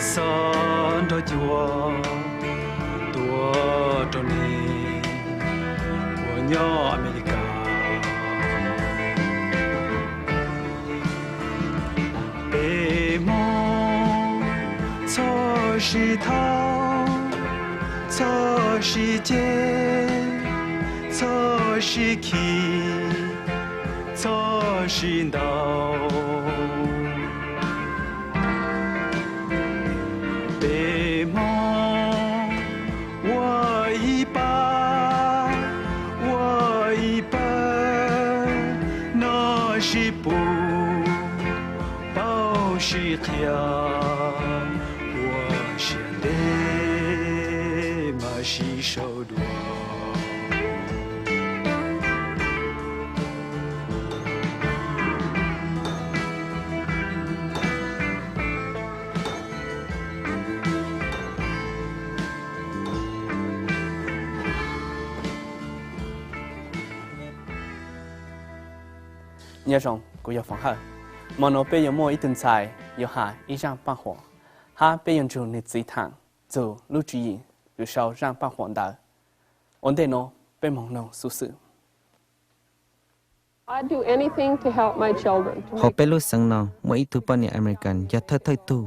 Xob nrog cua tuav rau neeg uas nyob Amelikas. Peb Hmoob txhob sib thov, txhob sib ceg, txhob sib khi, txhob sib ntaus. Peb Hmoob ua ib pab, ua ib pawg, noj sib pub, paub sib qhia, ua siab ntev mas sib sau dua. Nyob zoo, kuv yog Foom Hawj. Hmo no peb yuav muaj ib tug ntxhais yuav hais ib zaj paj huam, hab peb yuav nrug nws txiv thaam txug lub tswv yim kws sau zaj paj huam ntawd. Ua ntej no, peb moog noog xub xwm. Hauv peb lub xeev no muaj ib tug poj niam American yog thawj thawj tug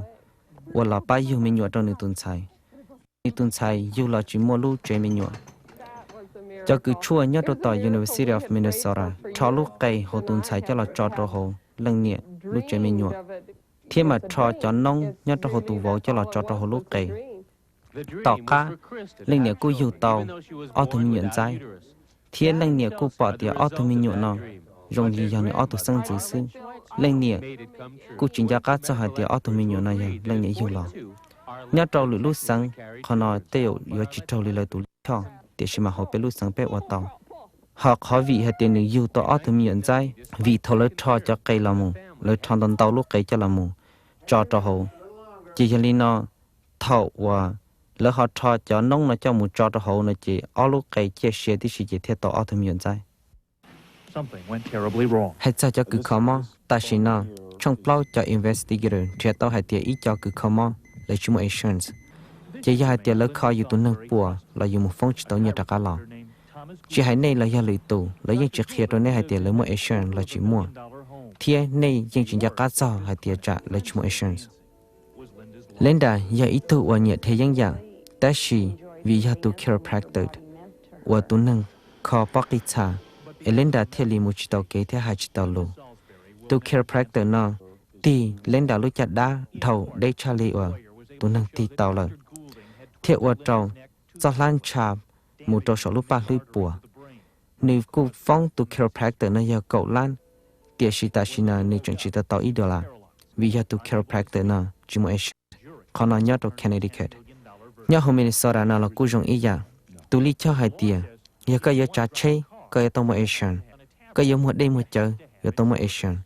uas los pab yug me nyuam rau nws tus ntxhais. Nws tus ntxhais yug los tsis muaj lub tsev me nyuam. Cov kws tshuaj nyob rau tom University of Minnesota rho lub qe hauv tus ntxhais coj los tso rau hauv leej niam lub tsev me nyuam, thiab mas rho cov noob nyob rau hauv tus vauv coj los tso rau hauv lub qe. Tom qab leej niam kuj yug tau ob tug me nyuam ntxaib, thiab leej niam kuj pom tias ob tug me nyuam no zoo li yog nws ob tug xeeb ntxwv xwb. Leej niam kuj tsis nco qab txog hais tias ob tug me nyuam no yog leej niam yug los. Nyob rau lwm lub xeev, qhov no tej zaum yuav tsis raug li lawv tus lij choj, tiam sis mas hauv peb lub xeev peb ua tau. Ho qhov vim hais tias nws yug tau ob tug me nyuam ntxaib, vim thaum lawv rho cov qe los mus, lawv rho ntau ntau lub qe coj los mus tso rau hauv. Ces yog li no, thaum uas lawv ho rho cov noob no coj mus tso rau hauv no ces ob lub qe ciaj sia tib si ces thiaj tau ob tug me nyuam ntxaib. Hais txog cov kws kho mob, tam sim no tshooj plaub cov investigator nrhiav tau hais tias ib co kws kho mob lawv tsis muaj insurance. Ces yog hais tias lawv kho yus tus neeg puas los yus mus foob tsis tau nyiaj rov qab los. Tsis hais nej los yog lwm tus, lawv yeej tsis qhia rau nej hais tias lawv muaj insurance los tsis muaj, thiab nej yeej tsis nco qab txog hais tias tsam lawv tsis muaj insurance. Linda yog ib tug uas nyiam dhia yeeb yam, tab sis vim yog tus chiropractor uas tus neeg kho pob qij txha, es Linda thiaj li mus tsis tau kev thiab hais tsis tau lus. Tus chiropractor no tig Linda lub caj dab dhau deb tshaj li uas tus neeg tig tau lawm, thiaj ua rau txoj hlab ntsha mus rau saum lub paj hlwb puas. Nws kuj foob tus chiropractor no yog kaum lab, tiam sis tam sim no nws tseem tsis tau tau ib dollar, vim yog tus chiropractor no tsis muaj insurance. Qhov no nyob rau Connecticut. Nyob hauv Minnesota no los kuj zoo ib yam. Tus lij choj hais tias, yog koj yuav tsav tsheb koj yuav tau muaj insurance, koj yuav muag dej muag cawv yuav tau muaj insurance,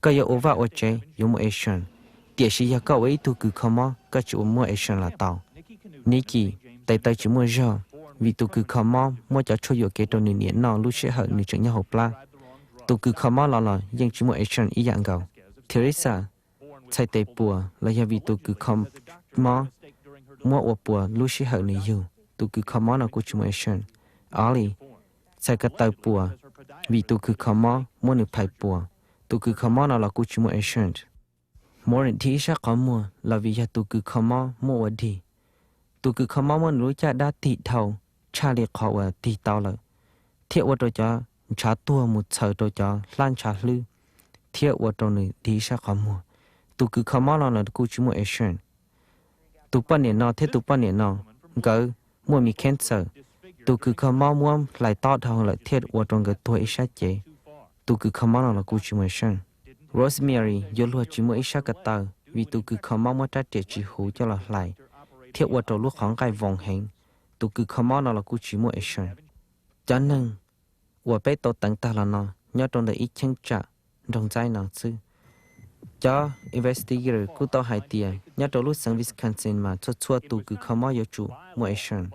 koj yuav ua vaj ua tsev yuav muaj insurance, tiam sis yog koj ua ib tug kws kho mob koj tsis ua muaj insurance los tau. Nikki tes taw tsis muaj zog, vim tus kws kho mob muab cov tshuaj yuam kev rau nws niam noj lub sij hawm nws tseem nyob hauv plab. Tus kws kho mob los los yeej tsis muaj insurance ib yam nkaus. Teresa txhais tes puas los yog vim tus kws kho mob muab ua puas lub sij hawm nws yug, tus kws kho mob no kuj tsis muaj insurance. Ollie txhais ko taw puas, vim tus kws kho mob muab nws phais puas, tus kws kho mob no los kuj tsis muaj insurance. Maureen dhia ib sab qhov muag los vim yog tus kws kho mob muab ua dig. Tus kws kho mob muab nws lub caj dab tig dhau tshaj li qhov uas tig tau lawm, thiab ua rau cov ntshav tuag mus txhaws rau cov hlab ntsha hlwb, thiab ua rau nws dhia ib sab qhov muag. Tus kws kho mob no los kuj tsis muaj insurance. Tus poj niam no thiab tus poj niam no, nkawd muaj me cancer. Tus kws kho mob muab hlais tob dhau lawm thiaj ua rau nkawd tuag ib sab cev. Tus kws kho mob no los kuj tsis muaj insurance. Rosemary yuav luag tsis muaj ib sab ko taw vim tus kws kho mob muab rab riam tsis huv coj los hlais, thiab ua rau lub qhov nqaij voos heev. Tus kws kho mob no los kuj tsis muaj insurance. Cov neeg uas peb tau teev tag los no nyob rau ntawm ib cheeb tsam nroog ntxaib no xwb. Cov investigator kuj tau hais tias nyob rau lub xeev Wisconsin mas txhua txhua tus kws kho mob yuav tsum muaj insurance.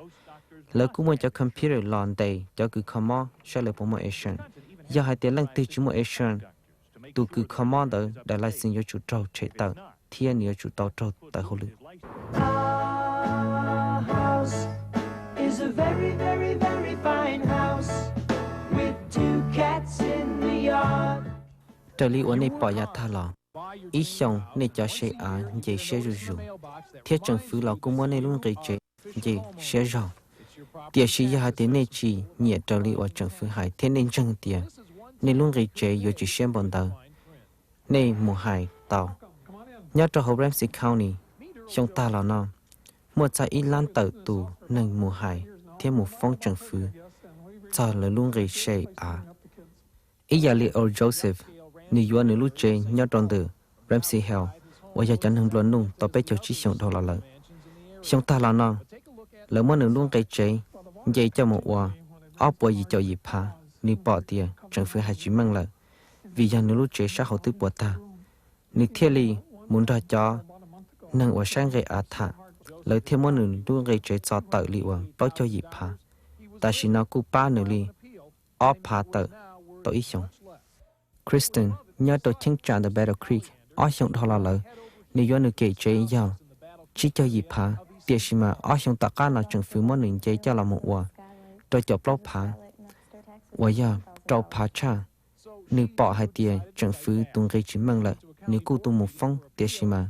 Lawv kuj muaj cov computer los ntes cov kws kho mob saib lawv puas muaj insurance. Yog hais tias leej twg tsis muaj insurance, tus kws kho mob ntawd daim license yuav tsum raug tshem tawm. thiab nws yuav tsum tau raug tawm hauj lwm. Our house is a very, very, very fine house with two cats in the yard. Raws li uas nej pom yav tag los, ib xyoos nej cov se av nce siab zuj zus, thiab tseem fwv los kuj muab nej lub nqi tsev nce siab zog. Tiam sis yog hais tias nej tsis nyiam raws li uas tseem fwv hais thiab nej ntseeg tias nej lub nqi tsev yuav tsis siab npaum ntawd, nej mus hais tau. Nyob rau hauv Ramsey County, xyoo tag los no, muaj txog ib lab tawm tus neeg mus hais thiab mus foob tseem fwv txog lawv lub nqi se av. Ib yam li Earl Joseph, nws yuav nws lub tsev nyob rau ntawm Ramsey Hill uas yog cov neeg nplua nuj tau peb caug tsib xyoos dhau los lawm. Xyoo tag los no, lawv muab nws lub nqi tsev nce coj mus ua ob puas yim caum yim phav, nws pom tias tseem fwv hais tsis meej lawm, vim yog nws lub tsev sab hauv twb puas tag. Nws thiaj li mus nrog cov neeg uas saib nqi av tham, lawv thiaj muab nws lub nqi tsev txo tawm li uas plaub caug yim phav. Tam sim no kuj pab nws li ob phav tawm tau ib xyoos. Kristen nyob rau cheeb tsam ntawm Battle Creek, ob xyoos dhau los lawm, nws yuav nws kem tsev yog tsib caug yim phav, tiam sis mas ob xyoos tom qab no tseem fwv muab nws nce coj los mus ua rau caum plaub phav, uas yog rau phav tshaj. Nws pom hais tias tseem fwv tus nqi tsis meej lawm, nws kuj tuaj mus foob, tiam sis mas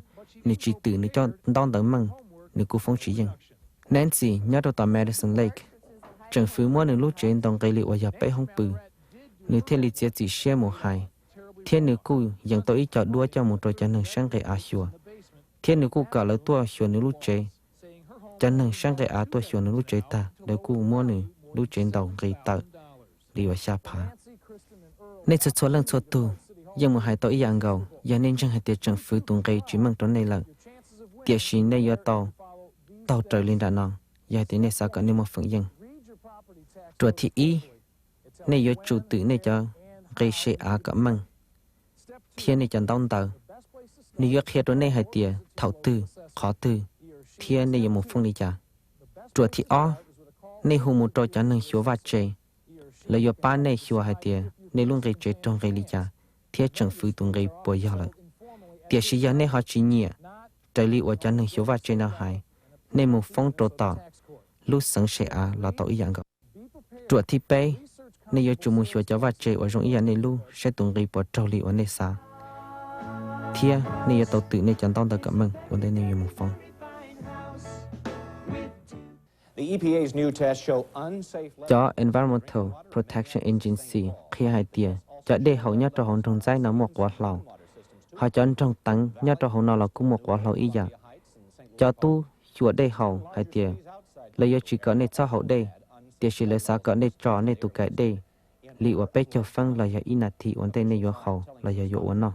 nws tsis twm nws coj ntaub ntawv meej, nws kuj foob tsis yeej. Nancy nyob rau tom Madison Lake, tseem fwv muab nws lub tsev ntaus nqi li uas yog peb hoob pw, nws thiaj li txiav txim siab mus hais, thiab nws kuj yees tau ib co duab coj mus rau cov neeg saib nqi av xyuas, thiab nws kuj kom lawv tuaj xyuas nws lub tsev. Cov neeg saib nqi av tuaj xyuas nws lub tsev tag, lawv kuj muab nws lub tsev ntaus nqi tawm li uas xya phav. Nej txhua txhua leej txhua tug yeej mus hais tau ib yam nkaus, yog nej ntseeg hais tias tseem fwv tus nqi tsis meej rau nej lawm, tiam sis nej yuav tau taug raws li nram no yog hais tias nej xav kom nej muaj feem yeej. Ruam thib ib, nej yuav tsum twm nej cov nqi se av kom meej thiab nej cov ntaub ntawv. Nws yuav qhia rau nej hais tias thaum twg, qhov twg, thiab nej yuav mus foob li cas. Ruam thib ob, nej hu mus rau cov neeg xyuas vaj tse, lawv yuav pab nej xyuas hais tias nej lub nqi tsev raug nqi li cas thiab tseem fwv tus nqi puas yog lawm. Tiam sis yog nej ho tsis nyiam raws li uas cov neeg xyuas vaj tse no hais, nej mus foob rau tom lub xeev se av los tau ib yam nkaus. Ruam thib peb, nej yuav tsum mus xyuas cov vaj tse uas zoo ib yam nej lub saib tus nqi puas raug li uas nej xav, thiab nej yuav tau twm nej cov ntaub ntawv kom meej ua ntej nej yuav mus foob. Cov Environmental Protection Agency qhia hais tias cov dej haus nyob rau hauv nroog Ntxaib no muaj quav hlau, hos cov nroog Teev nyob rau hauv no los kuj muaj quav hlau ib yam. Cov tub xyuas dej haus hais tias lawv yuav tsis kom nej txhob haus dej, tiam sis lawv xav kom nej tso nej tus kais dej li uas peb caug feeb los yog ib nas this ua ntej nej yuav haus los yog yuav ua noj.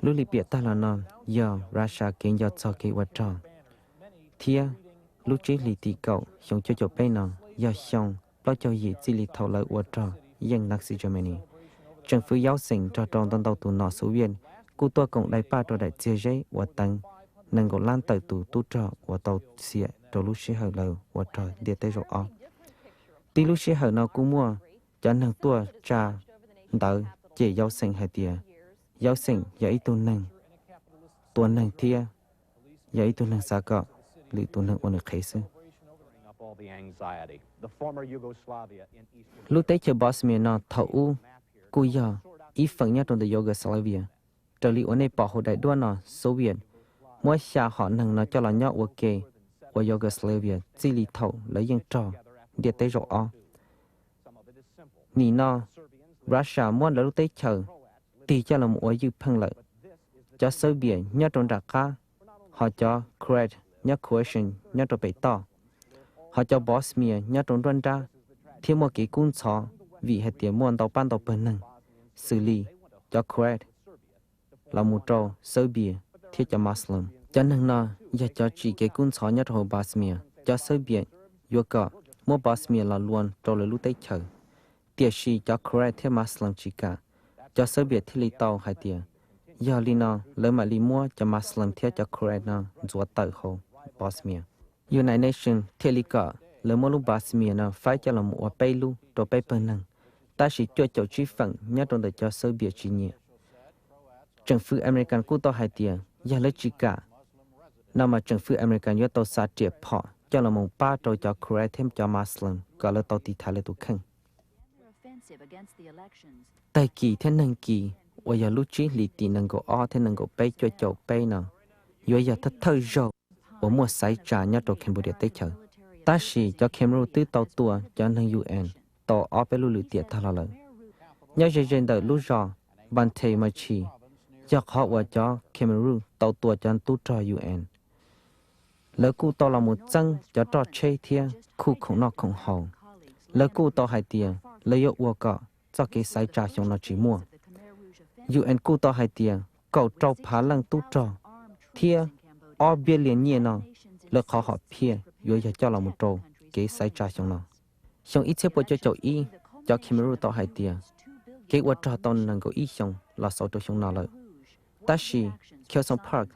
Lub lim piam tag los no yog Russia kev nco txog kev ua rog, thiab lub tsib hlis tim kaum xyoo cuaj caum peb no yog xyoo plaub caug yim txij li thaum lawv ua rog yeej Nazi Germany. Tseem fwv Yauxej nrog rau ntau ntau tus nom Soviet kuj tuaj koom dai paj rau daim txiag zeb uas teev nees nkaum lab tawm tus tub rog uas tau xiam rau lub sij hawm lawv ua rog ntiaj teb zaum ob. Tib lub sij hawm no kuj muaj cov neeg tuaj tsa ntawv cem Yauxej hais tias Yauxej yog ib tug neeg tua neeg thiab yog ib tug neeg xav kom lwm tus neeg ua nws qhev xwb. Lub teb chaws Bosnia no thaum ub kuj yog ib feem nyob rau ntawm Yugoslavia. Raws li uas nej pom hauv daim duab no, Soviet muab xya hom neeg no coj los nyob ua ke ua Yugoslavia txij li thaum lawv yeej rog ntiaj teb zaum ob. Nim no Russia muab lawv lub teb chaws tig coj los ua ywj pheej lawm. Cov Soviet nyob rau nram qab, hos cov Croat nyob Croatian nyob rau pem toj, hos cov Bosnia nyob rau nruab nrab, thiab muaj kev kub ntxhov vim hais tias muaj ntau pab ntau pawg neeg, xws li cov Croat los mus rau Serbia thiab cov Muslim. Cov neeg no yog cov tsim kev kub ntxhov nyob rau hauv Bosnia. Cov Serbia yuav kom muab Bosnia los lua rau lawv lub teb chaws, tiam sis cov Croat thiab Muslim tsis kam. Cov Serbia thiaj li tau hais tias yog li no lawv mam li muab cov Muslim thiab cov Croat no ntxuav tawm hauv Bosnia. United Nations thiaj li kom lawv muab lub Bosnia no faib coj los mus ua peb lub rau peb pawg neeg, tab sis cuaj caum tsib feem nyob rau ntawm cov Serbia tsis nyiam. Tsoom fwv American kuj tau hais tias yog lawv tsis kam no mas tsoom fwv American yuav tau xa riam phom coj los mus pab rau cov Karen thiab cov Muslim kom lawv tau tiv thaiv lawv tus kheej. Tag kis thiab neeg kis uas yog lub tsib hlis tim nees nkaum ob thiab nees nkaum peb cuaj caum peb no yuav yog thawj thawj zaug uas muaj xaiv tsa nyob rau Cambodia teb chaws. Tab sis cov Khmer Rouge twb tau tua cov neeg UN tau ob peb lub lwm tiam tag los lawm. Nyob ze ze ntawm lub zos Banteay Meanchey yog qhov uas cov Khmer Rouge tau tua cov tub rog UN. Lawv kuj tau los mus txeeb cov roj tsheb thiab khuj khoom noj khoom haus. Lawv kuj tau hais tias lawv yuav ua kom txoj kev xaiv tsa xyoo no tsis muaj. UN kuj tau hais tias kaum rau phav leej tub rog thiab ob billion nyiaj no lawv qhov hom phiaj yuav yog coj los mus rau kev xaiv tsa xyoo no. Xyoo ib txhiab puas cuaj caum ib, cov Khmer Rouge tau hais tias kev ua rog tau nees nkaum ib xyoos los xaus rau xyoo no lawm. Tab sis Kheosong Park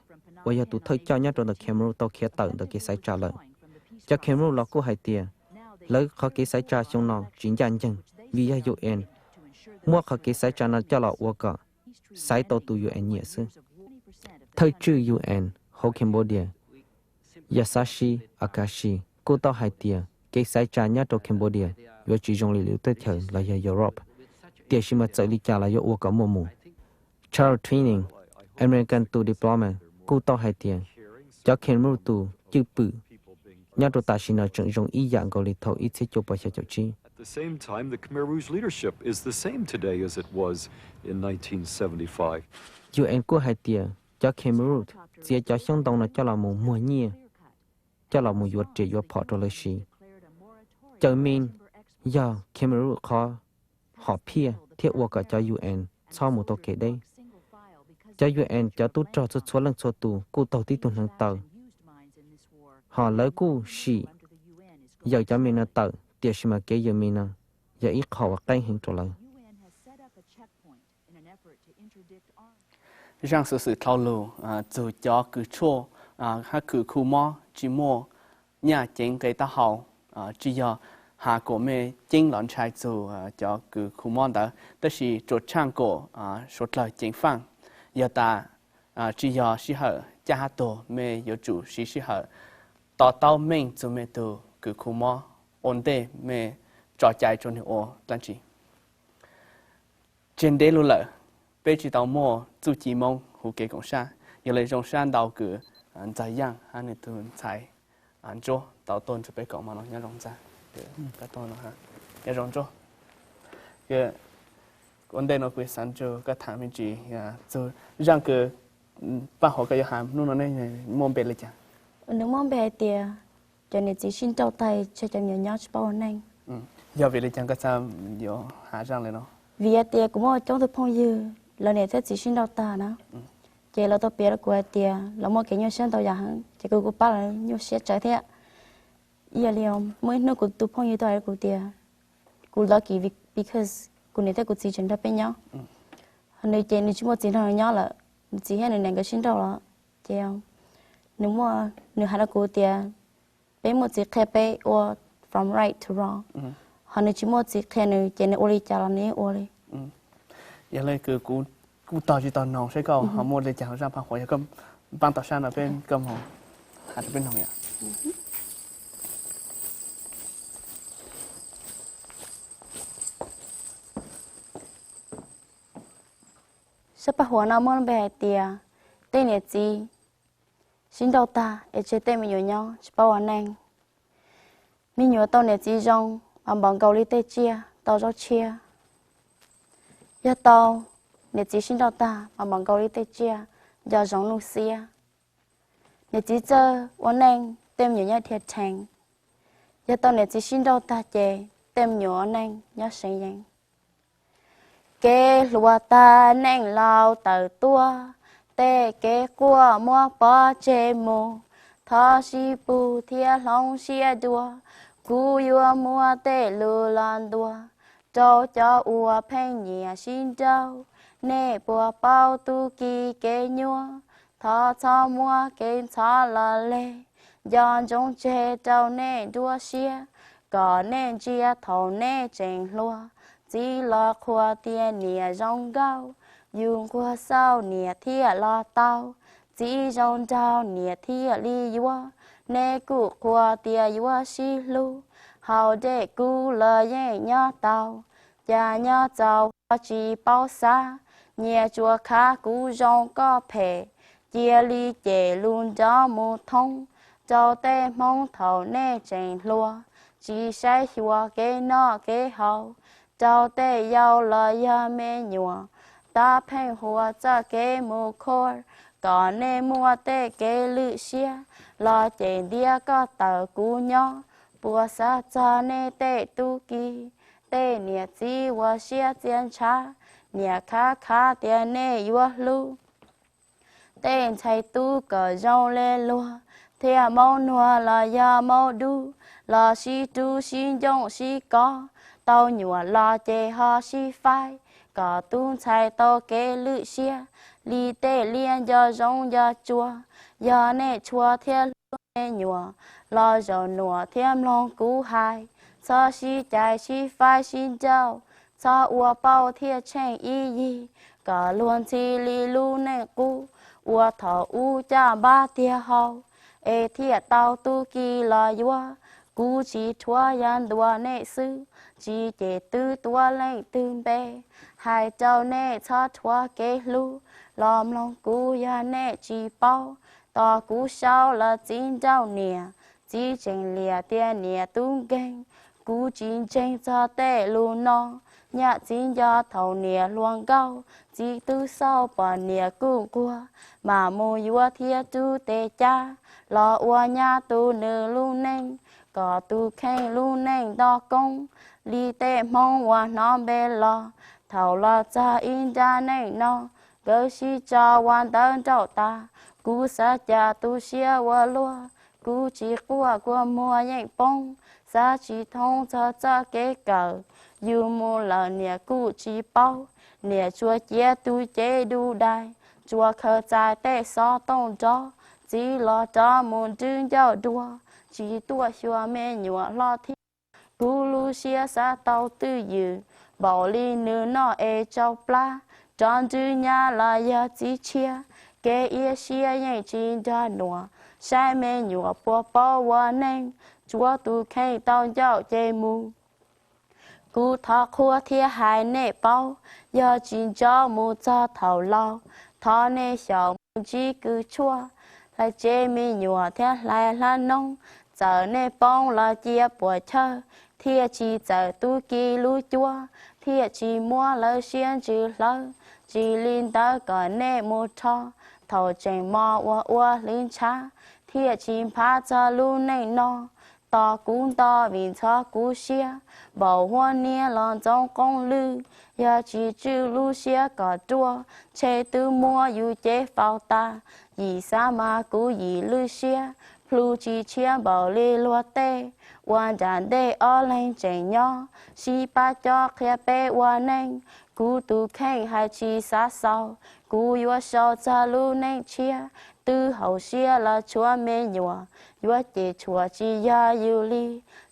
uas yog tus thawj coj nyob rau ntawm Khmer Rouge tau khiav tawm ntawm kev xaiv tsa lawm. Cov Khmer Rouge los kuj hais tias lawv qhov kev xaiv tsa xyoo no tsis ncaj ncees vim yog UN muab qhov kev xaiv tsa no coj los ua kom xaiv tau tus UN nyiam xwb. Thawj tswj UN hauv Cambodia Yashasi Akasi kuj tau hais tias kev xaiv tsa nyob rau Cambodia yuav tsis zoo li lwm teb chaws los yog Europe, tiam sis mas txawm li cas los yuav ua kom muaj mus. Charles Twining, American tus diplomat kuj tau hais tias cov Khmer Rouge tus cwj pwm nyob rau tam sim no tseem zoo ib yam nkaus li thaum ib txhiab cuaj puas xya caum tsib. UN kuj hais tias cov Khmer Rouge txiav cov xyoob ntoo no coj los mus muag nyiaj, coj los mus yuav riam yuav phom rau lawv siv. Caws me yog Khmer Rouge qhov hom phiaj thiab ua kom cov UN txhob mus tau kev deb. Cov UN cov tub rog txhua txhua leej txhua tus kuj taug tib tug hneev taw, hos lawv kuj sim yawm cov me no tawm, tiam sis mas kev yawm me no yog ib qho uas qeeb heev rau lawv. Zaaj xuv xwm dlhau lug txug cov kws tshuaj hab kws khu mob tsi muaj nyaj ceev nqe taub hau, tsi yog has kuas mej ceeb los ntshai txug cov kws khu mob ntawd, tab sis tsuas tshaaj kuas suav dlawg ceev faaj, yog tas tsi yog sij hawm caj hab tuag mej yuav tsum siv sij hawm to taub meej txug mej tug kws khu mob ua ntej mej tso cai rua nwg ua dlaab tsi. Tseg ntev lug lawm, peb tsi tau muaj txuj ci Moob huv kev koom sab, yog le zoo sab ntau kws Ntxawg Yaaj hab nwg tug ntxhais Ntsuab tau tuaj nrug peb koom mov no. Nyob zoo Ntxawg, nyob zoo Ntsuab. Ua ntej nuav kuv xaav nrug koj thaam me ntsis txug zaaj kws Paaj Huam, koj yuav has hnub nuav ne muaj npe le caag? Nws muaj npe hais tias cov niam txiv sib nrauj tag tseg cov me nyuam nyob tsis paub ua neej. Yog vim le caag koj txhaj yuav has zaaj le nuav? Vim hais tias kuv muaj coob tug phooj ywg lawv niam thiab txiv sib nrauj tag na, ces lawv tau piav rau kuv hais tias lawv muaj kev nyuaj siab ntau yam heev, ces kuv kuj pab lawv nyuaj siab tsawv thiab. Ib yam li muaj ib hnub kuv tus phooj ywg tau hais rau kuv tias kuv lucky because kuv niam thiab kuv txiv tseem nrog peb nyob. Ho nws ces nws tsis muaj txiv nrog nws nyob lawm, nws txiv thiab nws niam nkawd sib nrauj los, ces nws muaj, nws hais rau kuv tias peb muaj txiv qhia peb ua from right to wrong, ho nws tsis muaj txiv qhia nws ces nws ua li cas los nws yeej ua li. Yog le kws kuv tog tsis tau noog seb koj ho muaj le caag zaaj Paaj Huam, yog koj paab tau sab no peb koj moog has rau peb noog yom. Sab Paaj Huam no muaj npe hais tias tej niam txiv sib nrauj tag es tseg tej me nyuam nyob tsis paub ua neej. Me nyuam tau niam txiv zoo mas npaum nkaus li tej tsiaj tau zaub tshiab. Yog tau niam txiv sib nrauj tag mas npaum nkaus li tej tsiaj nco zoov nuj xiab. Niam txiv txawj ua neej, tej me nyuam nyob dhia dheev. Yog tau niam txiv sib nrauj tag ces tej me nyuam ua neej nyob seev yees. Kev hluas tag neej laus tawm tuaj, tej kev quaj muab pov tseg mus. Thov sib pug thiab hloov siab dua, kuv yuav muab tej lus los ntuas rau cov uas pheej nyiam sib nrauj. Nej puas paub tub ki kev nyuaj? Thov txhob muab kev ntxhov los leg, nco ntsoov tseg rau nej nruab siab, kom nej ntsia thaum nej tseem hluas. Txiv los qhuas tias niam zoo nkauj, Yus nquag xauj niam thiaj los tau, txiv zoo nraug niam thiaj li yuav. Nej kuj qhuas tias yuav sib hlub, haus dej kub los yeej nyob tau. Cas nyob txaus ho tsis paub xav, nyias tsuas khav kuv zoo koj phem. Cia li cem lus nrov mus thoob, rau tej hmoob thaum nej tseem hluas, tsis saib xyuas kev noj kev haus. Rau tej yau los yog me nyuam, tab pheej huas txoj kev mus khor, kom nej muaj tej kev lwj siab, los cem ntiab koj tawm kuv nyob. Puas xav txog nej tej tub ki, tej niam txiv uas siab txia ntshav, niam khav khav tias nej yuav hlub. Tej ntxhais tub kom zoo le luag, thiaj maub nuag los yog maub dub, los sib rub sib ncooj sib kov, tau nyuam los ces ho sib faib, kom tub ntxhais tau kev lwj siab, li tej liaj nco zoov nco tsua. Yog nej tshua thiab hlub me nyuam, los zaum nuam thiab mloog kuv hais, txhob sib cais sib faib sib nrauj, txhob ua pauj thiaj tsheej ib yig, kom luag ntxhi li lub neej qub, ua thaum ub caj npab tiag hau, es thiaj tau tub ki los yuav. Kuv tsis rhuav yav ntuas nej xwb, tsis cem twb tuav leej twg npe, hais rau nej txhob rhuav kev hlub, los mloog kuv yog nej tsis paub. Tos kuv sau los txiv nrauj niam, txiv tseem liam tias niam tub nkeeg. Kuv tsis ntseeg txog tej lus no, nyaj txiv nco thaum niam hluas nkauj, txiv twb xauj pom niam kuj nquag, mam mus yuav thiab rub tes cab, los ua nyab tu nws lub neej, kom tus kheej lub neej nto koob, li tej hmoob uas hnov npe los. Thaum los txog ib nrab neej no, nkawd sib tso ua ntawv nrauj tas, kuv xav cas tu siab ua luaj, kuv tsis quaj kua muag yeej poob, xav tsis thoob txog txoj kev kawm. Yus mus lawm niam kuj tsis paub, niam tsuas cia tus cev du dais, tsuas khaws txais tej xov tooj nrov, txiv los rov mus nrwb ncauj dua, tsis tuaj xyuas me nyuam hlo thiab. Kuv lub siab xav tau twj ywm, npaum li nws noj es tsau plab, rov nrwb nyab los yog txiv tshiab, kev iab siab yeej tsis nrog nuam, saib me nyuam puas paub ua neej, tsuav tus kheej tau ncauj ces mus. Kuv thov qhuas thiab hais nej paub, yog tsis ntso mus txog thaum laus, thov nej xyaum mus ntsib kws tshuaj, hlais tsev me nyuam thiab hlais hlab noob. Txawm nej poob los cia puas chawj, thiaj tsis txawm tub ki lub cuab, thiaj tsis muab lawv siab ntsws hlawv, tsis li ntawd kom nej mus rho, thaum tseem mos uas ua hlwv ntshav, thiaj tsis nphav txog lub neej no. Tos kuv nto vim ntxhov kuv siab, npaum huab niab los ntxoov qoob lwj, yog tsis tswj lub siab kom ruaj, ntshe twb muab yus cev faus tas. Yim xav mas kuv yim lwj siab, plhu tsis tshiab npaum li luag tej, ua nram ntej ob leeg tseem nyob, sib pab cob qhia peb ua neej. Kuv tus kheej hais tsis xav xaus, kuv yuav sau txog lub neej tshiab, twb haum siab los tshuav me nyuam, yuav cem tshuam tsis yog yus li,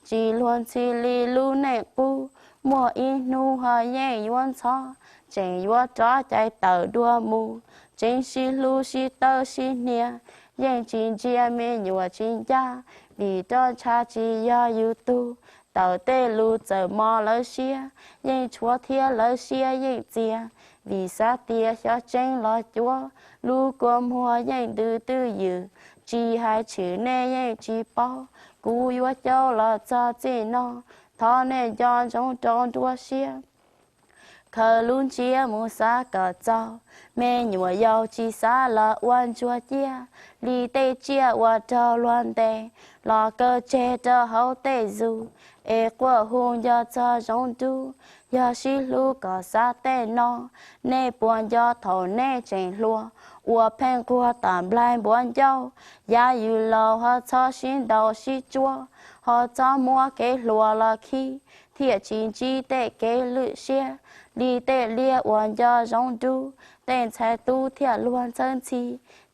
tsis luag ntxhi li lub neej qub, muaj ib hnub ho yeej yuav ntxhov, tseem yuav rov cais tawm dua mus, tseem sib hlub sib tawb sib hnia, yeej tsis ntsia me nyuam tsis ncaj, vim roj ntsha tsis yog yus tug, tawm tej lus txawm mos lawv siab, yeej tshuav thiab lawv siab yeej txias, vim xav tias xyov tseeb los cuav, lub kua muag yeej ntws twj ywm, tsis hais tshwm nej yeej tsis paub, kuv yuav caub los txog txij no, thov nej nco ntsoov rau nruab siab. Khaws lub ntsiab mus xav kom txaus, me nyuam yaus tsis xav los ua ntsuag ciaj, li tej tsiaj uas raug luag ntes, los kaw tseg rau hauv tej zus, es quaj hu nco txog zoov dub. Yog sib hlub kom xav tej no, nej puas nco thaum nej tseem hluas, uas pheej nquag tam nplaig npuav ncauj, yav yus laus ho txhob sib ntaus sib tsuab, ho txhob muab kev hluas los khib, thiaj tsis ntsib tej kev lwj siab, li tej liaj uas nco zoov dub, tej ntxhais tub thiaj luag ntxhawb ntxhi.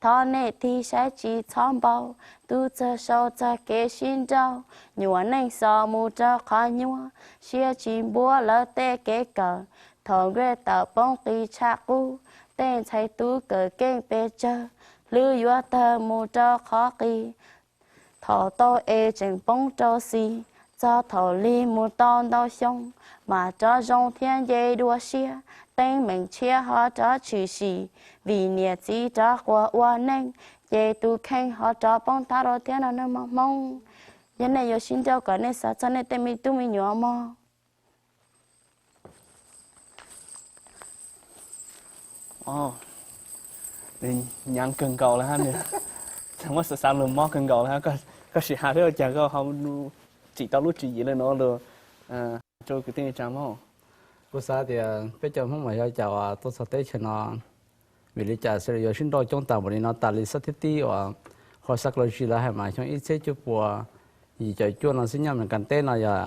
Thov nej tig saib tsis txhob npau, twb txog sau txog kev sib nrauj, nyuam neej xos mus rau qhov nyuaj, siab tsis npuab lawv tej kev kawm, thaum nkuaj tawm poob qis tshaj qub, tej ntxhais tub kawm keej pes tsawg, hlwb yuav tawg mus rau qhov qis. Thaum tau es tseem poob rau xis, txog thaum lig mus tau ntau xyoo, mam rov zoo thiab nce dua siab. Teeb meem tshiab ho rov tshwm sim, vim niam txiv rov quas ua neej, ces tus kheej ho rov poob tab rau thiab no nawb mog Hmoob. Yog nej yuav sib nrauj kom nej xav txog nej tej me tub me nyuam mog. Nws nyaav kawg nkaus lawm hab, nws muab xav xav lug mob kawg nkaus lawm hab. Koj sim has thiab ua caag koj ho tsim tau lub tswv yim le nuav lug rua kwv tij neej tsaa mog? Kuv xav tias peb cov Hmoob mas yog cov uas tuaj txog teb chaws no, vim li cas xws li yuav sib nrauj coob tas npaum li no tas li xwb thiab tib uas qhov psychology lawv hais mas xyoo ib txhiab cuaj puas yim caum cuaj no xwb nyob Amelikas teb no yog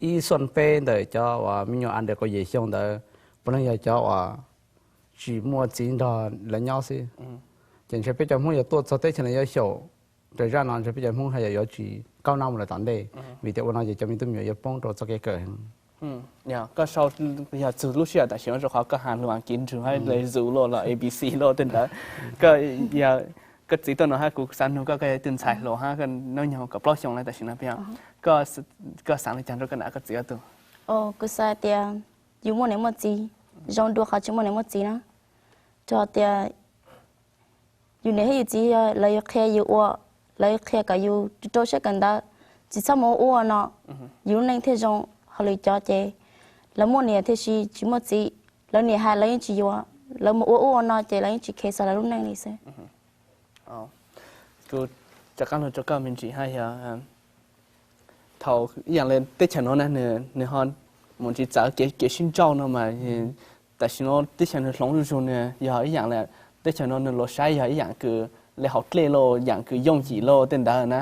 ib xuj peb ntawm cov uas me nyuam ua ntawm kaum yim xyoo ntawd puav leej yog cov uas tsis muaj txiv nrog lawv nyob xwb. Ces ntshe peb cov Hmoob yuav tuaj txog teb chaws no yuav xyaum raws zaj no ntshe peb cov Hmoob haj yam yuav tsis kaub nab mus lawm tom ntej, vim tias ua no ces cov me tub me nyuam yuav poob rau txoj kev kawm heev. Yog koj sau, yog txug lub sij hawm tam sim no rau qhov koj has lug Askiv nrug hab le zoo luaj los A B C luaj tej ntawd, koj txiv tuaj no hab kuv xav nug koj, koj yog ib tug ntxhais hluas hab koj hnub nyoog kaum plaub xyoo lawm tam sim no, koj xaav le caag rau koj nam koj txiv ob tug? Kuv xav tias yus muaj niam muaj txiv zoo dua qhov tsis muaj niam muaj txiv na, rau tias yus niam thiab yus txiv lawv yuav qhia yus ua, lawv qhia kom yus rau siab kawm ntawv, tsis txhob mus ua ua no, yus lub neej thiaj zoo. Ho lwm cov ces lawv muaj niam tiam sis tsis muaj txiv, lawv niam hais lawv yeej tsis yuav, lawv mus ua ua ua no ces lawv yeej tsis kheev txog lawv lub neej li xwb. Kuv rov qaab lug rau koj me ntsis hab, yog thaum ib yaam le teb chaws nuav na, nws ho mus ntsis txawv kev sib nrauj no mas, tam sim no teb chaws nws hloov zuj zug, nws yog ib yaam le teb chaws no nws luas saib yog ib yaam kws le hauv dlej lauj, yaam kws yooj yim lauj tej ntawd na.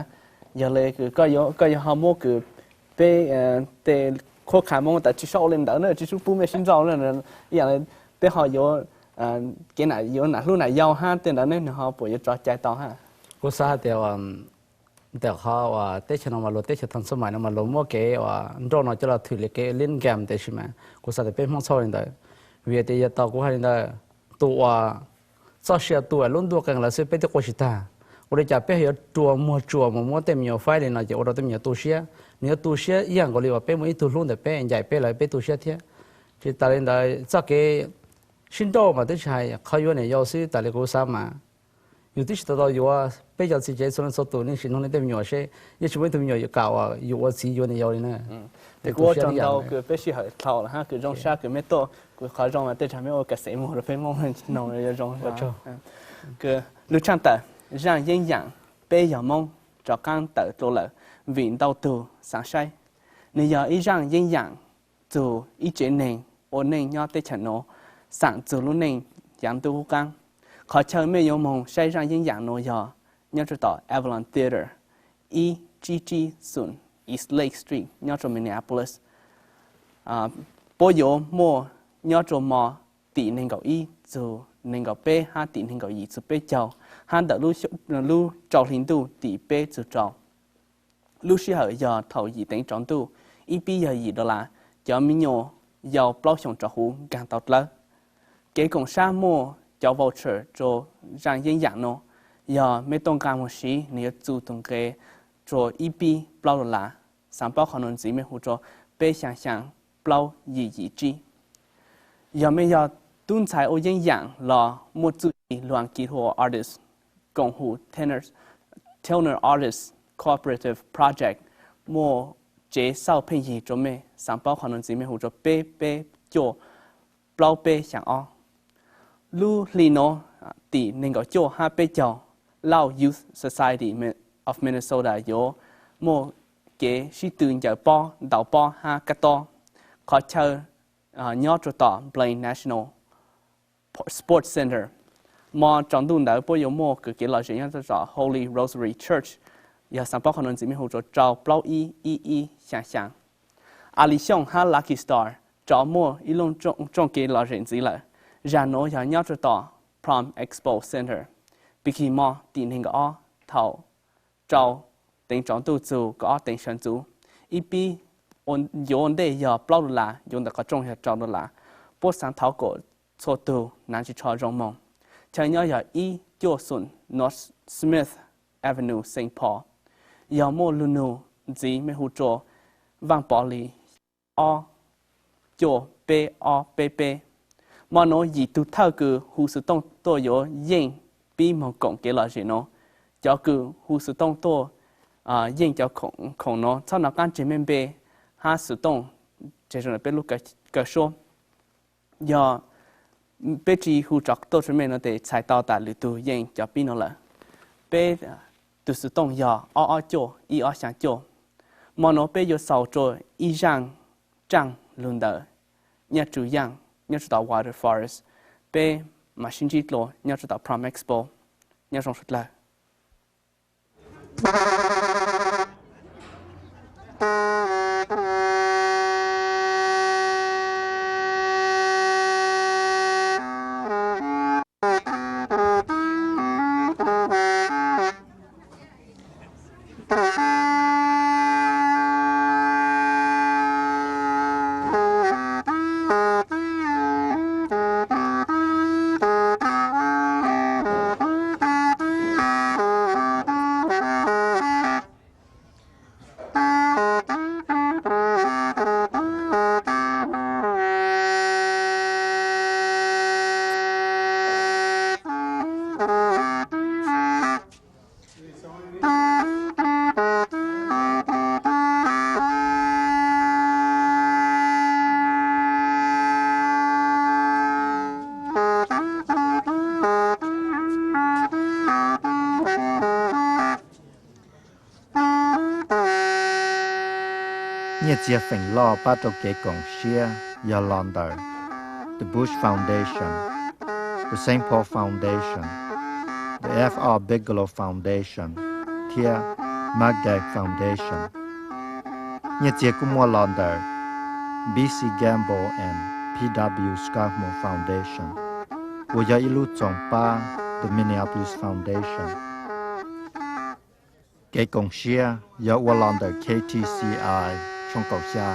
Yog le koj yuav ho muab kws peb tej khuab kha Moob tas tsis txhob ua le ntawd na, tsis txhob pub mej sib nrauj na, ib yaam le peb ho yuav kev yuav nam hlub nam yau hab tej ntawd ne, nws ho puas yuav tso cai tau hab? Kuv xav hais tias ntawm qhov uas teb chaws no mas luag teb chaws thaum xub mais no mas luag muab kev uas nrauj no coj los thwm li kev liab nkam, tab sis mas kuv xav tias peb Hmoob txhob ua li ntawd. Vim tias yog tau kuv hais li ntawd, tus uas txoj sia tu lub ntuj qee lawm xwb peb twb quaj tsis tag. Ua li cas peb yuav rua muag tsuas mus muab tej me nyuam faib li no ces ua rau tej me nyuam tu siab. Nws yuav tu siab ib yam nkaus li uas peb muaj ib tug hlub ntawm peb ncaim peb lawm peb tu siab thiab. Tsis tas li ntawd txoj kev sib nrauj mas twb tsis hais qhov yuav niam yau xwb, tas li kuv xav mas yus twb tsis tau tau yuav, peb cov txiv tsev txhua leej txhua tus nej sim noog nej tej me nyuam seb, yeej tsis muaj ib tug me nyuam yuav kam uas yus ua txiv yuav niam yau li na. Ces kuv ua tsaug ntau kws peb sij hawm dhau lawm hab kws zoo sab kws mej tuaj, kuv qhov zoo mas tej zag mej ua ka xev muag rau peb Moob noog zoo. Kws lug tshaaj tawm, zaaj yeeb yaam peb yog Moob rov qaab tawm dlua lawm vim ntau tug xaav saib. Nws yog ib zaaj yeeb yaam txug ib tsev neeg ua neej nyob teb chaws nuav, xaam txug lub neej yaav ntuj qub qaab. Qhov chaw mej yuav moog saib zaaj yeeb yaam nuav yog nyob rua tom Avalon Theater, ib tsib tsib xoom East Lake Street nyob rua Minneapolis. Puab yuav muaj nyob rua mo tim neeg nkaum ib txug neeg nkaum peb hab tim neeg nkaum yim txug peb caug, hab ntawm lub rau hli ntuj tim peb txug rau. Lub sij hawm yog thaum yim teev tsaus ntuj, ib pib yog yim dollar. Cov me nyuam yau plaub xyoos rov huv nkaag tau dlawb. Kev koom sab muaj cov voucher rua zaaj yeeb yaam nuav. Yog mej tuaj nqaa moog siv, nwg yuav txu tug nqe rua ib pib plaub dollar. Xaav paub qhov nuav ntxiv mej hu rua peb xyaa xyaa plaub yim yim tsib. Yog mej yog tub ntxhais ua yeeb yaam los muaj txuj ci lug Askiv hu ua artist, koom hu Tanner Artist Cooperative Project muaj tsev xauj pheej yig rua mej. Xaav paub qhov nuav ntxiv mej hu rua peb peb cuaj plaub peb xyaa ob. Lub hli nuav tim neeg nkaum cuaj hab peb caug, Lauj Youth Society of Minnesota yuav muaj kev sib tw ncaws pob, ntaus pob hab kab tob. Qhov chaw nyob rua tom Blaine National Sports Center. Mo tsaus ntuj ntawd puab yuav muaj kws kev lom zem nyob rua tom Holy Rosary Church. Yog xaav paub qhov nuav ntxiv mej hu rua rau plaub ib ib ib xyaa xyaa. As Lis Xyooj hab Lucky Star rov muaj ib lub rooj kev lom zem ntxiv lawm. Zag nuav yog nyob rua tom Palm Expo Center. Pig Creek Mall tim neeg nkaum ob thaum rau teev tsaus ntuj txug kaum ob teev sawv ntxuv. Ib pib yuav ua ntej yog plaub dollar, yuav ntawm qhov rooj yog rau dollar. Puab xaav thov kom txhua tug naav tsis tsho zoo moog. Chaw nyob yog ib cuaj xoom North Smith Avenue, Saint Paul. Yog muaj lus nug ntxiv mej hu rua Vaaj Pov Lis ob cuaj peb ob peb peb. Mo nuav yim tug thawj kws hu xov tooj tuaj yuav yeej pib moog koom kev lom zem nuav. Cov kws hu xov tooj tuaj yeej cov khoom nuav txhob nov qaab tseg mej npe hab xov tooj tseg zoo peb lub kaw suab. Yog peb tsi hu rov tuaj tsua mej nuav tes txhais tau tas lwm tug yeej cov pib nuav lawm. Peb tug xov tooj yog ob ob cuaj ib ob xyaa cuaj. Mo nuav peb yuav xaus rua ib zaaj raaj lug ntawm Nyiaj Tsum Yaaj nyob rua tom Wilder Forest. Peb mam sib ntsib dlua nyob rua tom Prom Expo. Nyob zoo suav dlawg. Nyiaj txiag feem loj pab rau kev koom siab yog los ntawm The Bush Foundation, The Saint Paul Foundation, The F R Bigelow Foundation, thiab Magdac Foundation. Nyiaj txiag kuj muaj los ntawm B C Gamble and P W Skidmore Foundation, uas yog ib lub txoos pab The Minneapolis Foundation. Kev koom siab yog ua los ntawm K T C I tshooj kaum xya,